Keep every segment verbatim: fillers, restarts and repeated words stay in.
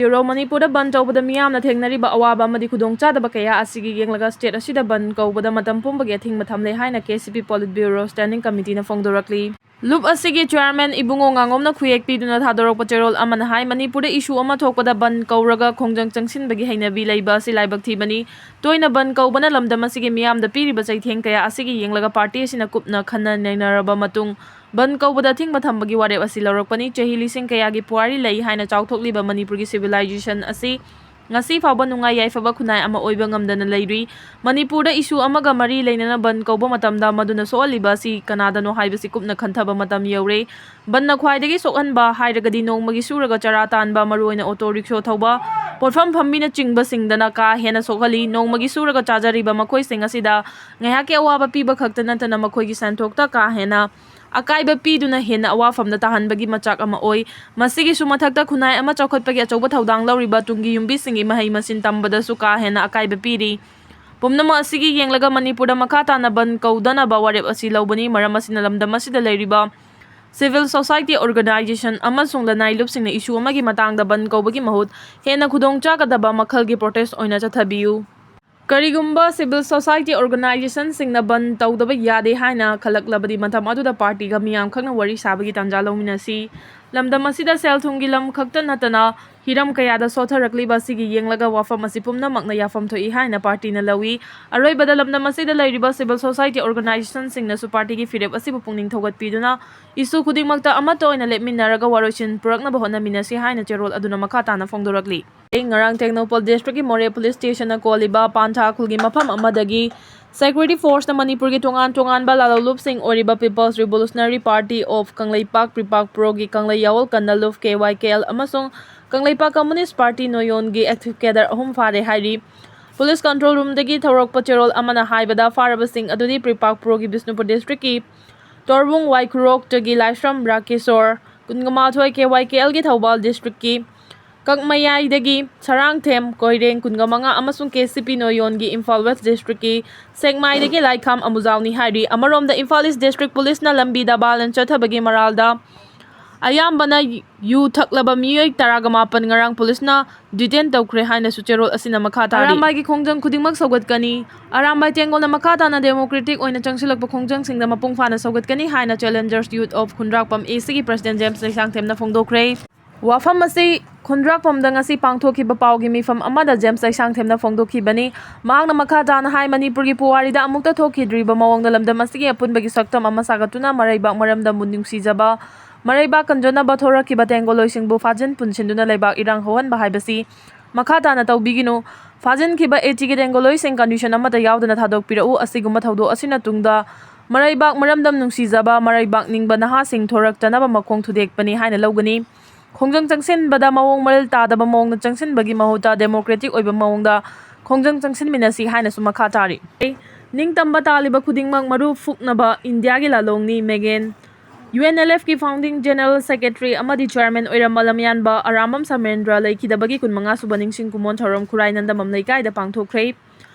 Bureau, ꯃꯅꯤꯄꯨꯔꯗ ꯕꯟ ꯇꯧꯕꯗ ꯃꯤꯌꯥꯝꯅ ꯊꯦꯡꯅꯔꯤꯕ ꯑꯋꯥꯕ ꯑꯃꯗꯤ ꯈꯨꯗꯣꯡꯆꯥꯗꯕ ꯀꯌꯥ ꯑꯁꯤꯒꯤ ꯌꯦꯡꯂꯒ ꯁ꯭ꯇꯦꯠ ꯑꯁꯤꯗ ꯕꯟ ꯀꯧꯕꯗ ꯃꯇꯝ ꯄꯨꯝꯕꯒꯤ ꯑꯊꯤꯡꯕ ꯊꯝꯂꯦ ꯍꯥꯏꯅ ꯀꯦ ꯁꯤ ꯄꯤ ꯄꯣꯂꯤꯠ ꯕ꯭ꯌꯨꯔꯣ ꯁ꯭ꯇꯦꯟꯗꯤꯡ ꯀꯃꯤꯇꯤꯅ ꯐꯣꯡꯗꯣꯔꯛꯂꯤ꯫ ꯂꯨꯞ ꯑꯁꯤꯒꯤ ꯆꯤꯌꯥꯔꯃꯦꯟ ꯏꯕꯨꯡꯉꯣ ꯉꯥꯉꯣꯝꯅ ꯈꯨꯌꯦꯛ ꯄꯤꯗꯨꯅ ꯊꯥꯗꯣꯔꯛꯄ ꯆꯦꯔꯣꯜ ꯑꯃꯅ ꯍꯥꯏ, ꯃꯅꯤꯄꯨꯔꯗ ꯏꯁꯨ ꯑꯃ ꯊꯣꯛꯄꯗ ꯕꯟ ꯀꯧꯔꯒ ꯈꯣꯡꯖꯪ ꯆꯪꯁꯤꯟꯕꯒꯤ ꯍꯩꯅꯕꯤ ꯂꯩꯕ ꯑꯁꯤ ꯂꯥꯏꯕꯛ ꯊꯤꯕꯅꯤ꯫ ꯇꯣꯏꯅ ꯕꯟ ꯀꯧꯕꯅ ꯂꯝꯗꯝ ꯑꯁꯤꯒꯤ ꯃꯤꯌꯥꯝꯗ ꯄꯤꯔꯤꯕ ꯆꯩꯊꯦꯡ ꯀꯌꯥ ꯑꯁꯤꯒꯤ ꯌꯦꯡꯂꯒ ꯄꯥꯔꯇꯤ ꯑꯁꯤꯅ ꯀꯨꯞꯅ ꯈꯟꯅ ꯅꯩꯅꯔꯕ ꯃꯇꯨꯡ ꯕꯟ ꯀꯧꯕꯗ ꯑꯊꯤꯡꯕ ꯊꯝꯕꯒꯤ ꯋꯥꯔꯦꯞ ꯑꯁꯤ ꯂꯧꯔꯛꯄꯅꯤ꯫ ꯆꯍꯤ ꯂꯤꯁꯤꯡ ꯀꯌꯥꯒꯤ ꯄꯨꯋꯥꯔꯤ ꯂꯩ ꯍꯥꯏꯅ ꯆꯥꯎꯊꯣꯛꯂꯤꯕ ꯃꯅꯤꯄꯨꯔꯒꯤ ꯁꯤꯚꯤꯂꯥꯏꯖꯦꯁꯟ ꯑꯁꯤ ꯉꯁꯤ ꯐꯥꯎꯕ ꯅꯨꯡꯉꯥꯏ ꯌꯥꯏꯐꯕ ꯈꯨꯟꯅꯥꯏ ꯑꯃ ꯑꯣꯏꯕ ꯉꯝꯗꯅ ꯂꯩꯔꯤ꯫ ꯃꯅꯤꯄꯨꯔꯗ ꯏꯁꯨ ꯑꯃꯒ ꯃꯔꯤ ꯂꯩꯅꯅ ꯕꯟ ꯀꯧꯕ ꯃꯇꯝꯗ ꯃꯗꯨꯅ ꯁꯣꯛꯍꯜꯂꯤꯕ ꯑꯁꯤ ꯀꯅꯥꯗꯅꯣ ꯍꯥꯏꯕꯁꯤ ꯀꯨꯞꯅ ꯈꯟꯊꯕ ꯃꯇꯝ ꯌꯧꯔꯦ꯫ ꯕꯟꯅ ꯈ꯭ꯋꯥꯏꯗꯒꯤ ꯁꯣꯛꯍꯟꯕ ꯍꯥꯏꯔꯒꯗꯤ ꯅꯣꯡꯃꯒꯤ ꯁꯨꯔꯒ ꯆꯔꯥ ꯇꯥꯟꯕ, ꯃꯔꯨꯑꯣꯏꯅ ꯑꯣꯇꯣ ꯔꯤꯛꯁꯣ ꯊꯧꯕ, ꯄꯣꯠꯐꯝ ꯐꯝꯕꯤꯅꯆꯤꯡꯕꯁꯤꯡꯗꯅ ꯀꯥ ꯍꯦꯟꯅ ꯁꯣꯛꯍꯜꯂꯤ꯫ ꯅꯣꯡꯃꯒꯤ ꯁꯨꯔꯒ ꯆꯥꯖꯔꯤꯕ ꯃꯈꯣꯏꯁꯤꯡ ꯑꯁꯤꯗ ꯉꯥꯏꯍꯥꯛꯀꯤ ꯑꯋꯥꯕ ꯄꯤꯕ ꯈꯛꯇ ꯅꯠꯇꯅ ꯃꯈꯣꯏꯒꯤ ꯁꯦꯟꯊꯣꯛꯇ ꯀꯥ ꯍꯦꯟꯅ ꯑꯀꯥꯏꯕ ꯄꯤꯗꯨꯅ ꯍꯦꯟꯅ ꯑꯋꯥꯐꯝꯗ ꯇꯥꯍꯟꯕꯒꯤ ꯃꯆꯥꯛ ꯑꯃ ꯑꯣꯏ꯫ ꯃꯁꯤꯒꯤꯁꯨ ꯃꯊꯛꯇ ꯈꯨꯟꯅꯥꯏ ꯑꯃ ꯆꯥꯎꯈꯠꯄꯒꯤ ꯑꯆꯧꯕ ꯊꯧꯗꯥꯡ ꯂꯧꯔꯤꯕ ꯇꯨꯡꯒꯤ ꯌꯨꯝꯕꯤꯁꯤꯡꯒꯤ ꯃꯍꯩ ꯃꯁꯤꯡ ꯇꯝꯕꯗꯁꯨ ꯀꯥ ꯍꯦꯟꯅ ꯑꯀꯥꯏꯕ ꯄꯤꯔꯤ꯫ ꯄꯨꯝꯅꯃꯛ ꯑꯁꯤꯒꯤ ꯌꯦꯡꯂꯒ ꯃꯅꯤꯄꯨꯔꯗ ꯃꯈꯥ ꯇꯥꯅ ꯕꯟ ꯀꯧꯗꯅꯕ ꯋꯥꯔꯦꯞ ꯑꯁꯤ ꯂꯧꯕꯅꯤ꯫ ꯃꯔꯝ ꯑꯁꯤꯅ ꯂꯝꯗꯝ ꯑꯁꯤꯗ ꯂꯩꯔꯤꯕ ꯁꯤꯚꯤꯜ ꯁꯣꯁꯥꯏꯇꯤ ꯑꯣꯔꯒꯅꯥꯏꯖꯦꯁꯟ ꯑꯃꯁꯨꯡ ꯂꯅꯥꯏ ꯂꯨꯞꯁꯤꯡꯅ ꯏꯁꯨ ꯑꯃꯒꯤ ꯃꯇꯥꯡꯗ ꯕꯟ ꯀꯧꯕꯒꯤ ꯃꯍꯨꯠ ꯍꯦꯟꯅ ꯈꯨꯗꯣꯡꯆꯥꯒꯗꯕ ꯃꯈꯜꯒꯤ ꯄ꯭ꯔꯣꯇꯦꯁ ꯑꯣꯏꯅ ꯆꯠꯊꯕꯤꯌꯨ꯫ ꯀꯔꯤꯒꯨꯝꯕ ꯁꯤꯚꯤꯜ ꯁꯣꯁꯥꯏꯇꯤ ꯑꯣꯔꯒꯅꯥꯏꯖꯦꯁꯟꯁꯤꯡꯅ ꯕꯟ ꯇꯧꯗꯕ ꯌꯥꯗꯦ ꯍꯥꯏꯅ ꯈꯜꯂꯛꯂꯕꯗꯤ, ꯃꯇꯝ ꯑꯗꯨꯗ ꯄꯥꯔꯇꯤꯒ ꯃꯤꯌꯥꯝꯈꯛꯅ ꯋꯥꯔꯤ ꯁꯥꯕꯒꯤ ꯇꯥꯟꯖꯥ ꯂꯧꯃꯤꯟꯅꯁꯤ꯫ ꯂꯝꯗꯝ ꯑꯁꯤꯗ ꯁꯦꯜ ꯊꯨꯝꯒꯤ ꯂꯝ ꯈꯛꯇ ꯅꯠꯇꯅ ꯍꯤꯔꯝ ꯀꯌꯥꯗ ꯁꯣꯠꯊꯔꯛꯂꯤꯕ ꯑꯁꯤꯒꯤ ꯌꯦꯡꯂꯒ ꯋꯥꯐꯝ ꯑꯁꯤ ꯄꯨꯝꯅꯃꯛꯅ ꯌꯥꯐꯝ ꯊꯣꯛꯏ ꯍꯥꯏꯅ ꯄꯥꯔꯇꯤꯅ ꯂꯧꯏ꯫ ꯑꯔꯣꯏꯕꯗ ꯂꯝꯗꯝ ꯑꯁꯤꯗ ꯂꯩꯔꯤꯕ ꯁꯤꯚꯤꯜ ꯁꯣꯁꯥꯏꯇꯤ ꯑꯣꯔꯒꯅꯥꯏꯖꯦꯁꯟꯁꯤꯡꯅꯁꯨ ꯄꯥꯔꯇꯤꯒꯤ ꯐꯤꯔꯦꯞ ꯑꯁꯤꯕꯨ ꯄꯨꯛꯅꯤꯡ ꯊꯧꯒꯠꯄꯤꯗꯨꯅ ꯏꯁꯨ ꯈꯨꯗꯤꯡꯃꯛꯇ ꯑꯃꯠꯇ ꯑꯣꯏꯅ ꯂꯦꯞꯃꯤꯟꯅꯔꯒ ꯋꯥꯔꯣꯏꯁꯤꯟ ꯄꯨꯔꯛꯅꯕ ꯍꯣꯠꯅꯃꯤꯟꯅꯁꯤ ꯍꯥꯏꯅ ꯆꯦꯔꯣꯜ ꯑꯗꯨꯅ ꯃꯈꯥ ꯇꯥꯅ ꯐꯣꯡꯗꯣꯔꯛꯂꯤ꯫ ꯉꯔꯥꯡ ꯇꯦꯡꯅꯧꯄꯜ ꯗꯤꯁꯇ꯭ꯔꯤꯛꯀꯤ ꯃꯣꯔꯦ ꯄꯨꯂꯤꯁ ꯁ꯭ꯇꯦꯁꯟꯅ ꯀꯣꯜꯂꯤꯕ ꯄꯥꯟꯊꯥ ꯈꯨꯜꯒꯤ ꯃꯐꯝ ꯑꯃꯗꯒꯤ ꯁꯦꯀ꯭ꯌꯨꯔꯤꯇꯤ ꯐꯣꯔꯁꯅ ꯃꯅꯤꯄꯨꯔꯒꯤ ꯇꯣꯉꯥꯟ ꯇꯣꯉꯥꯟꯕ ꯂꯥꯂꯣꯡ ꯂꯨꯞꯁꯤꯡ ꯑꯣꯏꯔꯤꯕ People's Revolutionary Party of Kangleipak, ꯄ꯭ꯔꯤꯄꯥꯛ ꯄ꯭ꯔꯣꯒꯤ ꯀꯪꯂꯩ ꯌꯥꯑꯣꯜ ꯀꯟꯅ ꯂꯨꯞ, ꯀꯦ ꯋꯥꯏ ꯀꯦ ꯑꯦꯜ ꯑꯃꯁꯨꯡ Kangleipak communist party ꯅꯣꯌꯣꯟꯒꯤ active cadre ꯑꯍꯨꯝ ꯐꯥꯔꯦ ꯍꯥꯏꯔꯤ꯫ ꯄꯨꯂꯤꯁ ꯀꯟꯇ꯭ꯔꯣꯜ ꯔꯨꯝꯗꯒꯤ ꯊꯧꯔꯛꯄ ꯆꯦꯔꯣꯜ ꯑꯃꯅ ꯍꯥꯏꯕꯗ, ꯐꯥꯔꯕꯁꯤꯡ ꯑꯗꯨꯗꯤ ꯄ꯭ꯔꯤꯄꯥꯛ ꯄ꯭ꯔꯣꯒꯤ ꯕꯤꯁꯅꯨꯄꯨꯔ ꯗꯤꯁꯇ꯭ꯔꯤꯛꯀꯤ ꯇꯣꯔꯕꯨꯡ ꯋꯥꯏꯈꯨꯔꯣꯛꯇꯒꯤ ꯂꯥꯏꯁ꯭ꯔꯝ ꯔꯥꯀꯦꯁꯣꯔ, ꯀꯨꯟꯒ ꯃꯥꯊꯣꯏ, ꯀꯦ ꯋꯥꯏ ꯀꯦ ꯑꯦꯜꯒꯤ ꯊꯧꯕꯥꯜ ꯗꯤꯁꯇ꯭ꯔꯤꯛꯀꯤ ꯀꯛꯃꯌꯥꯏꯗꯒꯤ ꯁꯔꯥꯡꯊꯦꯝ ꯀꯣꯏꯔꯦꯡ, ꯀꯨꯟꯒ ꯃꯉꯥ, ꯑꯃꯁꯨꯡ ꯀꯦ ꯁꯤ ꯄꯤ ꯅꯣꯌꯣꯟꯒꯤ ꯏꯝꯐꯥꯜ ꯋꯦꯁ ꯗꯤꯁꯇ꯭ꯔꯤꯛꯀꯤ ꯁꯦꯛꯃꯥꯏꯗꯒꯤ ꯂꯥꯏꯈꯥꯝ ꯑꯃꯨꯖꯥꯎꯅꯤ ꯍꯥꯏꯔꯤ꯫ ꯑꯃꯔꯣꯝꯗ, ꯏꯝꯐꯥꯜ ꯏꯁ ꯗꯤꯁꯇ꯭ꯔꯤꯛ ꯄꯨꯂꯤꯁꯅ ꯂꯝꯕꯤꯗ ꯕꯥꯂꯟ ꯆꯠꯊꯕꯒꯤ ꯃꯔꯥꯜꯗ ꯑꯌꯥꯝꯕꯅ ꯌꯨ ꯊꯛꯂꯕ ꯃꯤꯑꯣꯏ ꯇꯔꯥꯒ ꯃꯥꯄꯟ ꯉꯔꯥꯡ ꯄꯨꯂꯤꯁꯅ ꯗꯤꯇꯦꯟ ꯇꯧꯈ꯭ꯔꯦ ꯍꯥꯏꯅꯁꯨ ꯆꯦꯔꯣꯜ ꯑꯁꯤꯅ ꯃꯈꯥ ꯇꯥꯔꯤ꯫ ꯑꯔꯥꯝꯕꯥꯏꯒꯤ ꯈꯣꯡꯖꯪ ꯈꯨꯗꯤꯡꯃꯛ ꯁꯧꯒꯠꯀꯅꯤ꯫ ꯑꯔꯥꯝꯕꯥꯏ ꯇꯦꯡꯒꯣꯜꯅ ꯃꯈꯥ ꯇꯥꯅ ꯗꯦꯃꯣꯀ꯭ꯔꯦꯇꯤꯛ ꯑꯣꯏꯅ ꯆꯪꯁꯤꯜꯂꯛꯄ ꯈꯣꯡꯖꯪꯁꯤꯡꯗ ꯃꯄꯨꯡ ꯐꯥꯅ ꯁꯧꯒꯠꯀꯅꯤ ꯍꯥꯏꯅ ꯆꯦꯂꯦꯟꯖꯔꯁ ꯌꯨꯠ ꯑꯣꯐ ꯈꯨꯟꯗ꯭ꯔꯥꯛꯄꯝ, ꯑꯦ ꯁꯤꯒꯤ ꯄ꯭ꯔꯁꯤꯗꯦꯟ ꯖꯦꯝꯁ ꯂꯩꯁꯥꯡꯊꯦꯝꯅ ꯐꯣꯡꯗꯣꯛꯈ꯭ꯔꯦ꯫ ꯋꯥꯐꯝ ꯑꯁꯤ ꯈꯨꯟꯗ꯭ꯔꯥꯛꯄꯝꯗ ꯉꯁꯤ ꯄꯥꯡꯊꯣꯛꯈꯤꯕ ꯄꯥꯎꯒꯤ ꯃꯤꯐꯝ ꯑꯃꯗ ꯖꯦꯝꯁ ꯂꯩꯁꯥꯡꯊꯦꯝꯅ ꯐꯣꯡꯗꯣꯛꯈꯤꯕꯅꯤ꯫ ꯃꯍꯥꯛꯅ ꯃꯈꯥ ꯇꯥꯅ ꯍꯥꯏ, ꯃꯅꯤꯄꯨꯔꯒꯤ ꯄꯨꯋꯥꯔꯤꯗ ꯑꯃꯨꯛꯇ ꯊꯣꯛꯈꯤꯗ꯭ꯔꯤꯕ ꯃꯑꯣꯡꯗ ꯂꯝꯗꯝ ꯑꯁꯤꯒꯤ ꯑꯄꯨꯟꯕꯒꯤ ꯁꯛꯇꯝ ꯑꯃ ꯁꯥꯒꯠꯇꯨꯅ ꯃꯔꯩꯕꯥꯛ ꯃꯔꯝꯗꯝꯕꯨ ꯅꯨꯡꯁꯤꯖꯕ, ꯃꯔꯩꯕꯥꯛ ꯀꯟꯖꯅꯕ ꯊꯣꯔꯛꯈꯤꯕ ꯇꯦꯡꯒꯣꯂꯣꯏꯁꯤꯡꯕꯨ ꯐꯥꯖꯤꯟ ꯄꯨꯟꯁꯤꯟꯗꯨꯅ ꯂꯩꯕꯥꯛ ꯏꯔꯥꯡ ꯍꯧꯍꯟꯕ ꯍꯥꯏꯕꯁꯤ ꯃꯈꯥ ꯇꯥꯅ ꯇꯧꯕꯤꯒꯅꯨ꯫ ꯐꯥꯖꯤꯟꯈꯤꯕ ꯑꯦ ꯇꯤꯒꯤ ꯇꯦꯡꯒꯣꯂꯣꯏꯁꯤꯡ condition ꯑꯃꯠꯇ ꯌꯥꯎꯗꯅ ꯊꯥꯗꯣꯛꯄꯤꯔꯛꯎ꯫ ꯑꯁꯤꯒꯨꯝꯕ ꯊꯧꯗꯣꯛ ꯑꯁꯤꯅ ꯇꯨꯡꯗ ꯃꯔꯩꯕꯥꯛ ꯃꯔꯝꯗꯝ ꯅꯨꯡꯁꯤꯖꯕ, ꯃꯔꯩꯕꯥꯛ ꯅꯤꯡꯕ ꯅꯍꯥꯁꯤꯡ ꯊꯣꯔꯛꯇꯅꯕ ꯃꯈꯣꯡ ꯊꯨꯗꯦꯛꯄꯅꯤ ꯍꯥꯏꯅ ꯂꯧꯒꯅꯤ꯫ ꯈꯣꯡꯖꯪ ꯆꯪꯁꯤꯟꯕꯗ ꯃꯑꯣꯡ ꯃꯔꯤꯜ ꯇꯥꯗꯕ ꯃꯑꯣꯡꯗ ꯆꯪꯁꯤꯟꯕꯒꯤ ꯃꯍꯨꯠꯇ ꯗꯦꯃꯣꯀ꯭ꯔꯦꯇꯤꯛ ꯑꯣꯏꯕ ꯃꯑꯣꯡꯗ ꯈꯣꯡꯖꯪ ꯆꯪꯁꯤꯟꯃꯤꯟꯅꯁꯤ ꯍꯥꯏꯅꯁꯨ ꯃꯈꯥ ꯇꯥꯔꯤ꯫ ꯅꯤꯡꯇꯝꯕ ꯇꯥꯜꯂꯤꯕ ꯈꯨꯗꯤꯡꯃꯛ ꯃꯔꯨ ꯐꯨꯛꯅꯕ ꯏꯟꯗꯤꯌꯥꯒꯤ ꯂꯥꯜꯂꯣꯡꯅꯤ, ꯃꯦꯒꯦꯟ꯫ ꯌꯨ ꯑꯦꯟ ꯑꯦꯜ ꯑꯦꯐꯀꯤ founding general secretary ꯑꯃꯗꯤ chairman ꯑꯣꯏꯔꯝꯕ ꯂꯝꯌꯥꯟꯕ ꯑꯔꯥꯝꯕꯝ ꯁꯃꯔꯦꯟꯗ꯭ꯔ ꯂꯩꯈꯤꯗꯕꯒꯤ ꯀꯨꯟꯃꯉꯥ ꯁꯨꯕ ꯅꯤꯡꯁꯤꯡ ꯀꯨꯃꯣꯟ ꯊꯧꯔꯝ ꯈꯨꯔꯥꯏ ꯅꯟꯗꯃꯝ ꯂꯩꯀꯥꯏꯗ ꯄꯥꯡꯊꯣꯛꯈ꯭ꯔꯦ꯫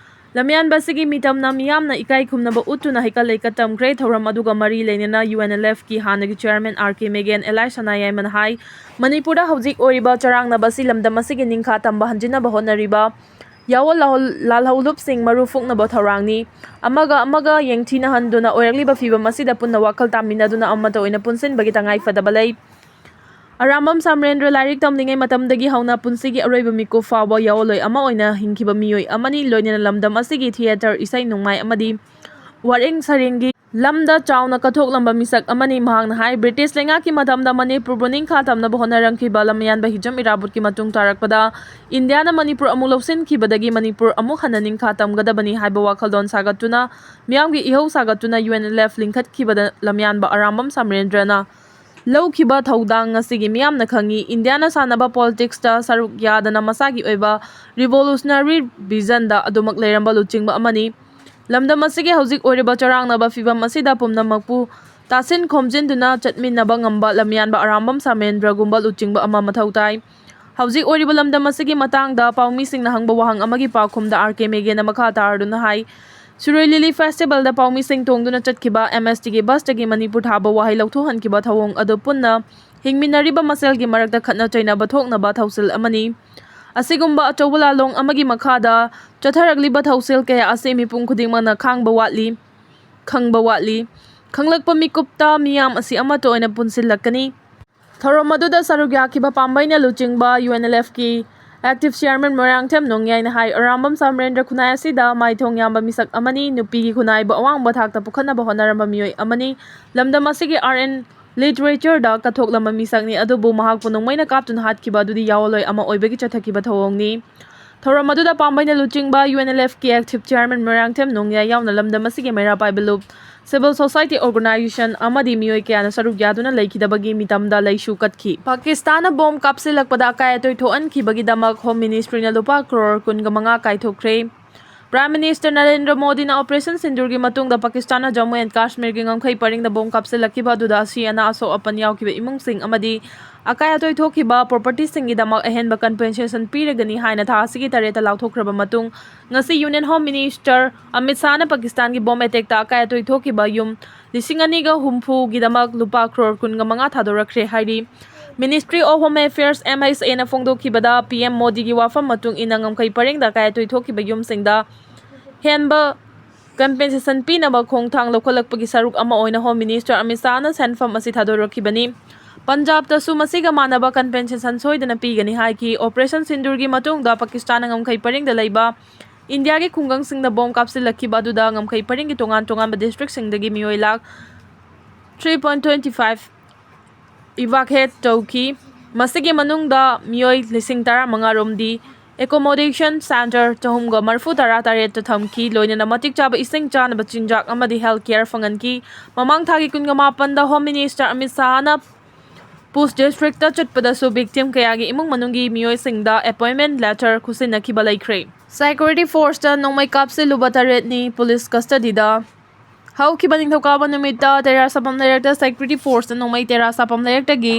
ꯂꯝꯌꯥꯟꯕ ꯑꯁꯤꯒꯤ ꯃꯤꯇꯝꯅ ꯃꯤꯌꯥꯝꯅ ꯏꯀꯥꯏ ꯈꯨꯝꯅꯕ ꯎꯠꯇꯨꯅ ꯍꯩꯀꯠ ꯂꯩꯀꯠ ꯇꯝꯈ꯭ꯔꯦ꯫ ꯊꯧꯔꯝ ꯑꯗꯨꯒ ꯃꯔꯤ ꯂꯩꯅꯅ ꯌꯨ ꯑꯦꯟ ꯑꯦꯜ ꯑꯦꯐꯀꯤ ꯍꯥꯟꯅꯒꯤ chairman ꯑꯥꯔ ꯀꯦ ꯃꯦꯒꯦꯟ ꯑꯦꯂꯥꯏ ꯁꯅꯥꯌꯥꯏꯃꯅ ꯍꯥꯏ, ꯃꯅꯤꯄꯨꯔꯗ ꯍꯧꯖꯤꯛ ꯑꯣꯏꯔꯤꯕ ꯆꯔꯥꯡꯅꯕ ꯑꯁꯤ ꯂꯝꯗꯝ ꯑꯁꯤꯒꯤ ꯅꯤꯡꯈꯥ ꯇꯝꯕ ꯍꯟꯖꯤꯟꯅꯕ ꯍꯣꯠꯅꯔꯤꯕ ꯌꯥꯑꯣꯟ ꯂꯥꯍꯧ-, ꯂꯥꯜꯍꯧꯂꯨꯞꯁꯤꯡ ꯃꯔꯨ ꯐꯨꯛꯅꯕ ꯊꯧꯔꯥꯡꯅꯤ꯫ ꯑꯃꯒ ꯑꯃꯒ ꯌꯦꯡꯊꯤꯅꯍꯟꯗꯨꯅ ꯑꯣꯏꯔꯛꯂꯤꯕ ꯐꯤꯕꯝ ꯑꯁꯤꯗ ꯄꯨꯟꯅ ꯋꯥꯈꯜ ꯇꯥꯃꯤꯟꯅꯗꯨꯅ ꯑꯃꯠꯇ ꯑꯣꯏꯅ ꯄꯨꯟꯁꯤꯟꯕꯒꯤ ꯇꯉꯥꯏ ꯐꯗꯕ ꯂꯩ꯫ ꯑꯔꯥꯝꯕꯝ ꯁꯥꯃꯔꯦꯟꯗ꯭ꯔ ꯂꯥꯏꯔꯤꯛ ꯇꯝꯂꯤꯉꯩ ꯃꯇꯝꯗꯒꯤ ꯍꯧꯅ ꯄꯨꯟꯁꯤꯒꯤ ꯑꯔꯣꯏꯕ ꯃꯤꯀꯨꯞ ꯐꯥꯎꯕ ꯌꯥꯑꯣꯟꯂꯣꯏ ꯑꯃ ꯑꯣꯏꯅ ꯍꯤꯡꯈꯤꯕ ꯃꯤꯑꯣꯏ ꯑꯃꯅꯤ꯫ ꯂꯣꯏꯅꯅ ꯂꯝꯗꯝ ꯑꯁꯤꯒꯤ theatre, ꯏꯁꯩ ꯅꯣꯡꯃꯥꯏ ꯑꯃꯗꯤ ꯋꯥꯔꯦꯡ ꯁꯩꯔꯦꯡꯒꯤ ꯂꯝꯗ ꯆꯥꯎꯅ ꯀꯠꯊꯣꯛꯂꯝꯕ ꯃꯤꯁꯛ ꯑꯃꯅꯤ꯫ ꯃꯍꯥꯛꯅ ꯍꯥꯏ, ꯕ꯭ꯔꯤꯇꯤꯁ ꯂꯩꯉꯥꯛꯀꯤ ꯃꯇꯝꯗ ꯃꯅꯤꯄꯨꯔꯕꯨ ꯅꯤꯡꯈꯥ ꯇꯝꯅꯕ ꯍꯣꯠꯅꯔꯝꯈꯤꯕ ꯂꯝꯌꯥꯟꯕ ꯍꯤꯖꯝ ꯏꯔꯥꯕꯣꯠꯀꯤ ꯃꯇꯨꯡ ꯇꯥꯔꯛꯄꯗ ꯏꯟꯗꯤꯌꯥꯅ ꯃꯅꯤꯄꯨꯔ ꯑꯃꯨꯛ ꯂꯧꯁꯤꯟꯈꯤꯕꯗꯒꯤ ꯃꯅꯤꯄꯨꯔ ꯑꯃꯨꯛ ꯍꯟꯅ ꯅꯤꯡꯈꯥ ꯇꯝꯒꯗꯕꯅꯤ ꯍꯥꯏꯕ ꯋꯥꯈꯜꯂꯣꯟ ꯁꯥꯒꯠꯇꯨꯅ ꯃꯤꯌꯥꯝꯒꯤ ꯏꯍꯧ ꯁꯥꯒꯠꯇꯨꯅ U N L F ꯂꯤꯡꯈꯠꯈꯤꯕꯗ ꯂꯝꯌꯥꯟꯕ Arambam ꯁꯥꯃꯔꯦꯟꯗ꯭ꯔꯅ ꯂꯧꯈꯤꯕ ꯊꯧꯗꯥꯡ ꯉꯁꯤꯒꯤ ꯃꯤꯌꯥꯝꯅ ꯈꯪꯉꯤ꯫ ꯏꯟꯗꯤꯌꯥꯅ ꯁꯥꯟꯅꯕ politicsꯇ ꯁꯔꯨꯛ ꯌꯥꯗꯅ ꯃꯁꯥꯒꯤ ꯑꯣꯏꯕ revolutionary visionꯗ ꯑꯗꯨꯃꯛ ꯂꯩꯔꯝꯕ ꯂꯨꯆꯤꯡꯕ ꯑꯃꯅꯤ꯫ ꯂꯝꯗꯝ ꯑꯁꯤꯒꯤ ꯍꯧꯖꯤꯛ ꯑꯣꯏꯔꯤꯕ ꯆꯔꯥꯡꯅꯕ ꯐꯤꯕꯝ ꯑꯁꯤꯗ ꯄꯨꯝꯅꯃꯛꯄꯨ ꯇꯥꯁꯤꯟ ꯈꯣꯝꯖꯤꯟꯗꯨꯅ ꯆꯠꯃꯤꯟꯅꯕ ꯉꯝꯕ ꯂꯝꯌꯥꯟꯕ ꯑꯔꯥꯝꯕꯝ ꯁꯥꯃꯔꯦꯟꯗ꯭ꯔꯒꯨꯝꯕ ꯂꯨꯆꯤꯡꯕ ꯑꯃ ꯃꯊꯧ ꯇꯥꯏ꯫ ꯍꯧꯖꯤꯛ ꯑꯣꯏꯔꯤꯕ ꯂꯝꯗꯝ ꯑꯁꯤꯒꯤ ꯃꯇꯥꯡꯗ ꯄꯥꯎꯃꯤꯁꯤꯡꯅ ꯍꯪꯕ ꯋꯥꯍꯪ ꯑꯃꯒꯤ ꯄꯥꯎꯈꯨꯝꯗ ꯑꯥꯔ ꯀꯦ ꯃꯦꯒꯦꯟꯅ ꯃꯈꯥ ꯇꯥꯔꯗꯨꯅ ꯍꯥꯏ, ꯁꯤꯔꯣꯏ ꯂꯤꯂꯤ festivalꯗ ꯄꯥꯎꯃꯤꯁꯤꯡ ꯇꯣꯡꯗꯨꯅ ꯆꯠꯈꯤꯕ ꯑꯦꯝ ꯑꯦꯁ ꯇꯤꯒꯤ busꯇꯒꯤ ꯃꯅꯤꯄꯨꯔ ꯊꯥꯕ ꯋꯥꯍꯩ ꯂꯧꯊꯣꯛꯍꯟꯈꯤꯕ ꯊꯧꯑꯣꯡ ꯑꯗꯨ ꯄꯨꯟꯅ ꯍꯤꯡꯃꯤꯟꯅꯔꯤꯕ ꯃꯁꯦꯜꯒꯤ ꯃꯔꯛꯇ ꯈꯠꯅ ꯆꯩꯅꯕ ꯊꯣꯛꯅꯕ ꯊꯧꯁꯤꯜ ꯑꯃꯅꯤ꯫ ꯑꯁꯤꯒꯨꯝꯕ ꯑꯆꯧꯕ ꯂꯥꯜꯂꯣꯡ ꯑꯃꯒꯤ ꯃꯈꯥꯗ ꯆꯠꯊꯔꯛꯂꯤꯕ ꯊꯧꯁꯤꯜ ꯀꯌꯥ ꯑꯁꯤ ꯃꯤꯄꯨꯝ ꯈꯨꯗꯤꯡꯃꯛꯅ ꯈꯥꯡꯕ ꯋꯥꯠꯂꯤ, ꯈꯪꯕ ꯋꯥꯠꯂꯤ꯫ ꯈꯪꯂꯛꯄ ꯃꯤꯀꯨꯞꯇ ꯃꯤꯌꯥꯝ ꯑꯁꯤ ꯑꯃꯠꯇ ꯑꯣꯏꯅ ꯄꯨꯟꯁꯤꯜꯂꯛꯀꯅꯤ꯫ ꯊꯧꯔꯝ ꯑꯗꯨꯗ ꯁꯔꯨꯛ ꯌꯥꯈꯤꯕ ꯄꯥꯝꯕꯩꯅ ꯂꯨꯆꯤꯡꯕ UNLFꯀꯤ Active Chairman ꯃꯣꯏꯔꯥꯡꯊꯦꯝ ꯅꯣꯡꯌꯥꯏꯅ ꯍꯥꯏ, ꯑꯔꯥꯝꯕꯝ ꯁꯥꯃꯔꯦꯟꯗ꯭ꯔ ꯈꯨꯟꯅꯥꯏ ꯑꯁꯤꯗ ꯃꯥꯏꯊꯣꯡ ꯌꯥꯝꯕ ꯃꯤꯁꯛ ꯑꯃꯅꯤ, ꯅꯨꯄꯤꯒꯤ ꯈꯨꯟꯅꯥꯏꯕꯨ ꯑꯋꯥꯡꯕ ꯊꯥꯛꯇ ꯄꯨꯈꯠꯅꯕ ꯍꯣꯠꯅꯔꯝꯕ ꯃꯤꯑꯣꯏ ꯑꯃꯅꯤ, ꯂꯝꯗꯝ ꯑꯁꯤꯒꯤ art and literature ꯗ ꯀꯠꯊꯣꯛꯂꯝꯕ ꯃꯤꯁꯛꯅꯤ, ꯑꯗꯨꯕꯨ ꯃꯍꯥꯛꯄꯨ ꯅꯣꯡꯃꯩꯅ ꯀꯥꯞꯇꯨꯅ ꯍꯥꯠꯈꯤꯕ ꯑꯗꯨꯗꯤ ꯌꯥꯑꯣꯜꯂꯣꯏ ꯑꯃ ꯑꯣꯏꯕꯒꯤ ꯆꯠꯊꯈꯤꯕ ꯊꯧꯑꯣꯡꯅꯤ꯫ ꯊꯧꯔꯝ ꯑꯗꯨꯗ ꯄꯥꯝꯕꯩꯅ ꯂꯨꯆꯤꯡꯕ UNLFꯀꯤ Active Chairman ꯃꯣꯏꯔꯥꯡꯊꯦꯝ ꯅꯣꯡꯌꯥꯏ ꯌꯥꯎꯅ ꯂꯝꯗꯝ ꯑꯁꯤꯒꯤ ꯃꯩꯔꯥ ꯄꯥꯏꯕ ꯂꯨꯞ, civil society organization ꯑꯃꯗꯤ ꯃꯤꯑꯣꯏ ꯀꯌꯥꯅ ꯁꯔꯨꯛ ꯌꯥꯗꯨꯅ ꯂꯩꯈꯤꯗꯕꯒꯤ ꯃꯤꯇꯝꯗ ꯂꯩꯁꯨ ꯀꯠꯈꯤ꯫ ꯄꯥꯀꯤꯁꯇꯥꯟꯅ ꯕꯣꯝ ꯀꯥꯞꯁꯤꯜꯂꯛꯄꯗ ꯑꯀꯥꯏ ꯑꯇꯣꯏ ꯊꯣꯛꯍꯟꯈꯤꯕꯒꯤꯗꯃꯛ Home Ministryꯅ ꯂꯨꯄꯥ ꯀ꯭ꯔꯣꯔ ꯀꯨꯟꯒ ꯃꯉꯥ ꯀꯥꯏꯊꯣꯛꯈ꯭ꯔꯦ꯫ Prime Minister ꯅꯔꯦꯟꯗ꯭ꯔ ꯃꯣꯗꯤꯅ Operation ꯁꯤꯟꯗꯨꯔꯒꯤ ꯃꯇꯨꯡꯗ ꯄꯥꯀꯤꯁꯇꯥꯟꯅ ꯖꯝꯃꯨ and ꯀꯥꯁꯃꯤꯔꯒꯤ ꯉꯝꯈꯩ ꯄꯔꯤꯡꯗ ꯕꯣꯝ ꯀꯥꯞꯁꯤꯜꯂꯛꯈꯤꯕ ꯑꯗꯨꯗ ꯑꯁꯤ ꯑꯅꯥ ꯑꯁꯣꯛ ꯑꯄꯟ ꯌꯥꯎꯈꯤꯕ ꯏꯃꯨꯡꯁꯤꯡ ꯑꯃꯗꯤ ꯑꯀꯥꯏ ꯑꯇꯣꯏ ꯊꯣꯛꯈꯤꯕ propertyꯁꯤꯡꯒꯤꯗꯃꯛ ꯑꯍꯦꯟꯕ compensation ꯄꯤꯔꯒꯅꯤ ꯍꯥꯏꯅ ꯊꯥ ꯑꯁꯤꯒꯤ ꯇꯔꯦꯠꯇ ꯂꯥꯎꯊꯣꯛꯈ꯭ꯔꯕ ꯃꯇꯨꯡ, ꯉꯁꯤ Union Home Minister ꯑꯃꯤꯠ ꯁꯥꯍꯅ ꯄꯥꯀꯤꯁꯇꯥꯟꯒꯤ ꯕꯣꯝ attackꯇ ꯑꯀꯥꯏ ꯑꯇꯣꯏ ꯊꯣꯛꯈꯤꯕ ꯌꯨꯝ ꯂꯤꯁꯤꯡ ꯑꯅꯤꯒ ꯍꯨꯝꯐꯨꯒꯤꯗꯃꯛ ꯂꯨꯄꯥ ꯀ꯭ꯔꯣꯔ ꯀꯨꯟꯒ ꯃꯉꯥ ꯊꯥꯗꯣꯔꯛꯈ꯭ꯔꯦ ꯍꯥꯏꯔꯤ꯫ Ministry of Home Affairs, MHAꯅ ꯐꯣꯡꯗꯣꯛꯈꯤꯕꯗ, PM ꯃꯣꯗꯤꯒꯤ ꯋꯥꯐꯝ ꯃꯇꯨꯡ ꯏꯟꯅ ꯉꯝꯈꯩ ꯄꯔꯤꯡꯗ ꯑꯀꯥꯏ ꯑꯇꯣꯏ ꯊꯣꯛꯈꯤꯕ ꯌꯨꯝꯁꯤꯡꯗ ꯍꯦꯟꯕ compensation ꯄꯤꯅꯕ ꯈꯣꯡꯊꯥꯡ ꯂꯧꯈꯠꯂꯛꯄꯒꯤ ꯁꯔꯨꯛ ꯑꯃ ꯑꯣꯏꯅ Home Minister ꯑꯃꯤꯠ ꯁꯥꯍꯅ ꯁꯦꯟꯐꯝ ꯑꯁꯤ ꯊꯥꯗꯣꯔꯛꯈꯤꯕꯅꯤ꯫ ꯄꯟꯖꯥꯕꯇꯁꯨ ꯃꯁꯤꯒ ꯃꯥꯟꯅꯕ compensation ꯁꯣꯏꯗꯅ ꯄꯤꯒꯅꯤ ꯍꯥꯏꯈꯤ꯫ Operation ꯁꯤꯟꯗꯨꯔꯒꯤ ꯃꯇꯨꯡꯗ ꯄꯥꯀꯤꯁꯇꯥꯟꯅ ꯉꯝꯈꯩ ꯄꯔꯤꯡꯗ ꯂꯩꯕ ꯏꯟꯗꯤꯌꯥꯒꯤ ꯈꯨꯡꯒꯪꯁꯤꯡꯗ ꯕꯣꯝ ꯀꯥꯞꯁꯤꯜꯂꯛꯈꯤꯕ ꯑꯗꯨꯗ ꯉꯝꯈꯩ ꯄꯔꯤꯡꯒꯤ ꯇꯣꯉꯥꯟ ꯇꯣꯉꯥꯟꯕ districtꯁꯤꯡꯗꯒꯤ ꯃꯤꯑꯣꯏ lakh three point twenty five evacuate ꯇꯧꯈꯤ꯫ ꯃꯁꯤꯒꯤ ꯃꯅꯨꯡꯗ ꯃꯤꯑꯣꯏ ꯂꯤꯁꯤꯡ ꯇꯔꯥꯃꯉꯥ ꯔꯣꯝꯗꯤ accommodation centre ꯆꯍꯨꯝꯒ ꯃꯔꯤꯐꯨ ꯇꯔꯥ ꯇꯔꯦꯠꯇ ꯊꯝꯈꯤ, ꯂꯣꯏꯅꯅ ꯃꯇꯤꯛ ꯆꯥꯕ ꯏꯁꯤꯡ ꯆꯥꯅꯕ ꯆꯤꯟꯖꯥꯛ ꯑꯃꯗꯤ health care ꯐꯪꯍꯟꯈꯤ꯫ ꯃꯃꯥꯡ ꯊꯥꯒꯤ ꯀꯨꯟꯒ ꯃꯥꯄꯟꯗ Home Minister ꯑꯃꯤꯠ ꯁꯥꯍꯅ ꯄꯨꯟꯆ districtꯇ ꯆꯠꯄꯗꯁꯨ victim ꯀꯌꯥꯒꯤ ꯏꯃꯨꯡ ꯃꯅꯨꯡꯒꯤ ꯃꯤꯑꯣꯏꯁꯤꯡꯗ appointment letter ꯈꯨꯠꯁꯤꯟꯅꯈꯤꯕ ꯂꯩꯈ꯭ꯔꯦ꯫ Security forceꯇ ꯅꯣꯡꯃꯩ ꯀꯥꯞꯁꯤꯜꯂꯨꯕ ꯇꯔꯦꯠꯅꯤ police custodyꯗ꯫ ꯍꯧꯈꯤꯕ ꯅꯤꯡꯊꯧꯀꯥꯕ ꯅꯨꯃꯤꯠꯇ ꯇꯦꯔꯥ ꯁꯥꯄꯝ ꯂꯩꯔꯛꯇ security forceꯅ ꯅꯣꯡꯃꯩ ꯇꯦꯔꯥ ꯁꯥꯄꯝ ꯂꯩꯔꯛꯇꯒꯤ